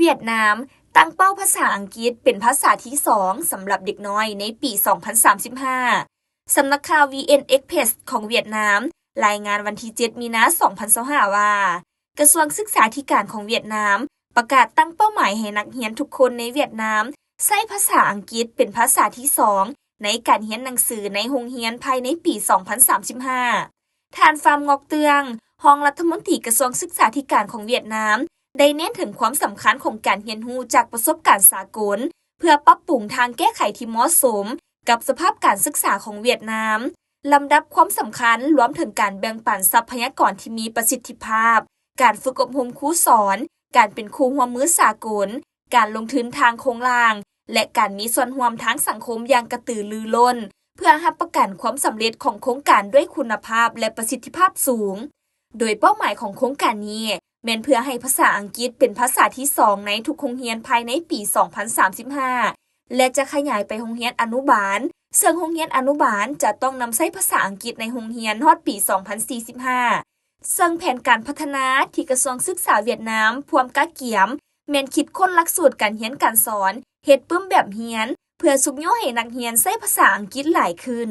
ຫວຽດນາມ ຕັ້ງເປົ້າພາສາອັງກິດເປັນພາສາທີສອງສຳລັບເດັກນ້ອຍໃນປີສອງພັນສາມສິບຫ້າ. ສຳນັກຂ່າວ VN Express ຂອງຫວຽດນາມ ລາຍງານວັນທີເຈັດ ມີນາ ສອງພັນຊາວຫ້າ ວ່າ ກະຊວງສຶກສາທິການຂອງຫວຽດນາມ ປະກາດຕັ້ງເປົ້າໝາຍໃຫ້ນັກຮຽນທຸກຄົນໃນຫວຽດນາມ ໃຊ້ພາສາອັງກິດເປັນພາສາທີສອງໃນການຮຽນໜັງສືໃນໂຮງຮຽນພາຍໃນປີສອງພັນສາມສິບຫ້າ. ທ່ານ ຟາມ ງອກເຕີງ ຮອງລັດຖະມົນຕີກະຊວງສຶກສາທິການຂອງຫວຽດນາມ ໄດ້ເນັ້ນເຖິງຄວາມສຳຄັນຂອງການຮຽນຮູ້ຈາກປະສົບການສາກົນ ເພື່ອປັບປຸງທາງແກ້ໄຂທີ່ເໝາະສົມກັບສະພາບການສຶກສາຂອງຫວຽດນາມ, ລຳດັບຄວາມສຳຄັນ ລວມເຖິງການແບ່ງປັນຊັບພະຍາກອນທີ່ມີປະສິດທິພາບ, ການຝຶກອົບຮົມຄູສອນ, ການເປັນຄູ່ຮ່ວມມືສາກົນ, ການລົງທຶນທາງໂຄງລ່າງ ແລະ ການມີສ່ວນຮ່ວມທາງສັງຄົມຢ່າງກະຕືລືລົ້ນ ເພື່ອຮັບປະກັນຄວາມສຳເລັດຂອງໂຄງການດ້ວຍຄຸນນະພາບ ແລະ ປະສິດທິພາບສູງ. ໂດຍເປົ້າໝາຍຂອງໂຄງການນີ້ ແມ່ນເພື່ອໃຫ້ພາສາອັງກິດເປັນພາສາທີສອງໃນທຸກໂຮງຮຽນພາຍໃນປີສອງພັນສາມສິບຫ້າ ແລະ ຈະຂະຫຍາຍໄປໂຮງຮຽນອະນຸບານ, ເຊິ່ງໂຮງຮຽນອະນຸບານຈະຕ້ອງນຳໃຊ້ພາສາອັງກິດໃນໂຮງຮຽນຮອດປີສອງພັນສີ່ສິບຫ້າ ເຊິ່ງແຜນການພັດທະນາທີ່ກະຊວງສຶກສາຫວຽດນາມພວມກະກຽມ ແມ່ນຄິດຄົ້ນຫຼັກສູດການຮຽນການສອນ ເຮັດປຶ້ມແບບຮຽນ ເພື່ອຊຸກຍູ້ໃຫ້ນັກຮຽນໃຊ້ພາສາອັງກິດຫຼາຍຂຶ້ນ.